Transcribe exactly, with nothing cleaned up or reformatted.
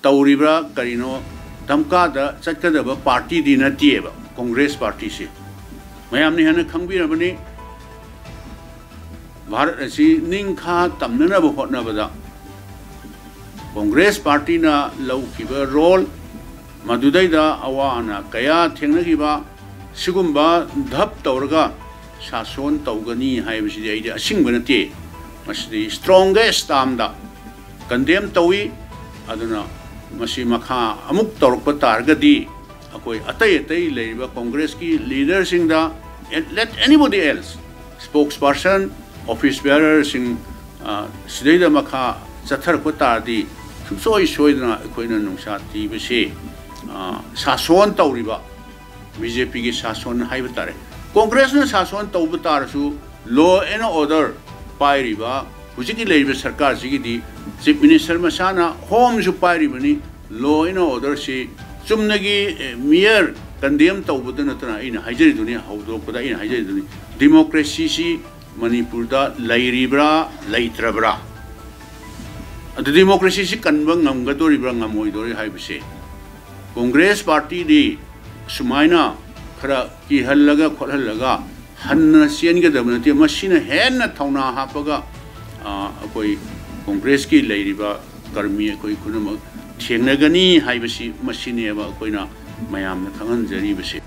ꯇꯧꯔꯤꯕ꯭ꯔꯥ ꯀꯔꯤꯅꯣ, ꯙꯝꯀꯥꯗ ꯆꯠꯀꯗꯕ ꯄꯥꯔꯇꯤꯗꯤ ꯅꯠꯇꯦꯕ ꯀꯣꯡꯒ꯭ꯔꯦꯁ ꯄꯥꯔꯇꯤꯁꯦ꯫ ꯃꯌꯥꯝꯅ ꯍꯦꯟꯅ ꯈꯪꯕꯤꯔꯕꯅꯤ꯫ ꯚꯥꯔꯠ ꯑꯁꯤ ꯅꯤꯡꯈꯥ ꯇꯝꯅꯅꯕ ꯍꯣꯠꯅꯕꯗ ꯀꯣꯡꯒ꯭ꯔꯦꯁ ꯄꯥꯔꯇꯤꯅ ꯂꯧꯈꯤꯕ ꯔꯣꯜ, ꯃꯗꯨꯗꯩꯗ ꯑꯋꯥ ꯑꯅꯥ ꯀꯌꯥ ꯊꯦꯡꯅꯈꯤꯕ, ꯁꯤꯒꯨꯝꯕ ꯙꯞ ꯇꯧꯔꯒ ꯁꯥꯁꯣꯟ ꯇꯧꯒꯅꯤ ꯍꯥꯏꯕꯁꯤꯗꯤ ꯑꯩꯗꯤ ꯑꯁꯤꯡꯕ ꯅꯠꯇꯦ꯫ ꯃꯁꯤꯗꯤ strongest termꯗ condemn ꯇꯧꯏ꯫ ꯑꯗꯨꯅ ꯃꯁꯤ ꯃꯈꯥ ꯑꯃꯨꯛ ꯇꯧꯔꯛꯄ ꯇꯥꯔꯒꯗꯤ ꯑꯩꯈꯣꯏ ꯑꯇꯩ ꯑꯇꯩ ꯂꯩꯔꯤꯕ ꯀꯣꯡꯒ꯭ꯔꯦꯁꯀꯤ ꯂꯤꯗꯔꯁꯤꯡꯗ, let anybody else, spokesperson, office bearerꯁꯤꯡ, ꯑ, ꯁꯤꯗꯩꯗ ꯃꯈꯥ ꯆꯠꯊꯔꯛꯄ ꯇꯥꯔꯗꯤ ꯁꯨꯡꯁꯣꯏ ꯁꯣꯏꯗꯅ ꯑꯩꯈꯣꯏꯅ ꯅꯨꯡꯁꯥ ꯊꯤꯕꯁꯤ, ꯑ, ꯁꯥꯁꯣꯟ ꯇꯧꯔꯤꯕ ꯕꯤ ꯖꯦ ꯄꯤꯒꯤ ꯁꯥꯁꯣꯟ ꯍꯥꯏꯕ ꯇꯥꯔꯦ꯫ ꯀꯣꯡꯒ꯭ꯔꯦꯁꯅ ꯁꯥꯁꯣꯟ ꯇꯧꯕ ꯇꯥꯔꯁꯨ, law and order ꯄꯥꯏꯔꯤꯕ ꯍꯧꯖꯤꯛꯀꯤ ꯂꯩꯔꯤꯕ ꯁꯔꯀꯥꯔꯁꯤꯒꯤꯗꯤ, ꯆꯤꯐ ꯃꯤꯅꯤꯁꯇꯔ ꯃꯁꯥꯅ ꯍꯣꯝꯁꯨ ꯄꯥꯏꯔꯤꯕꯅꯤ, law and orderꯁꯤ ꯆꯨꯝꯅꯒꯤ, ꯑꯦ, mere condemn ꯇꯧꯕꯗ ꯅꯠꯇꯅ, ꯑꯩꯅ ꯍꯥꯏꯖꯔꯤꯗꯨꯅꯤ, ꯍꯧꯗꯣꯔꯛꯄꯗ ꯑꯩꯅ ꯍꯥꯏꯖꯔꯤꯗꯨꯅꯤ, ꯗꯤꯃꯣꯀ꯭ꯔꯦꯁꯤꯁꯤ ꯃꯅꯤꯄꯨꯔꯗ ꯂꯩꯔꯤꯕ꯭ꯔꯥ ꯂꯩꯇ꯭ꯔꯕ꯭ꯔꯥ, ꯑꯗꯨ ꯗꯤꯃꯣꯀ꯭ꯔꯦꯁꯤꯁꯤ ꯀꯟꯕ ꯉꯝꯒꯗꯣꯔꯤꯕ꯭ꯔꯥ ꯉꯝꯃꯣꯏꯗꯣꯔꯤ ꯍꯥꯏꯕꯁꯦ, ꯀꯣꯡꯒ꯭ꯔꯦꯁ ꯄꯥꯔꯇꯤꯗꯤ ꯁꯨꯃꯥꯏꯅ ꯈꯔ ꯀꯤꯍꯜꯂꯒ ꯈꯣꯠꯍꯜꯂꯒ ꯍꯟꯅ ꯆꯦꯟꯒꯗꯕ ꯅꯠꯇꯦ꯫ ꯃꯁꯤꯅ ꯍꯦꯟꯅ ꯊꯧꯅꯥ ꯍꯥꯞꯄꯒ, ꯑ, ꯑꯩꯈꯣꯏ ꯀꯣꯡꯒ꯭ꯔꯦꯁꯀꯤ ꯂꯩꯔꯤꯕ ꯀꯔꯃꯤ ꯑꯩꯈꯣꯏ ꯄꯨꯝꯅꯃꯛ ꯊꯦꯡꯅꯒꯅꯤ ꯍꯥꯏꯕꯁꯤ, ꯃꯁꯤꯅꯦꯕ ꯑꯩꯈꯣꯏꯅ ꯃꯌꯥꯝꯗ ꯈꯪꯍꯟꯖꯔꯤꯕꯁꯦ꯫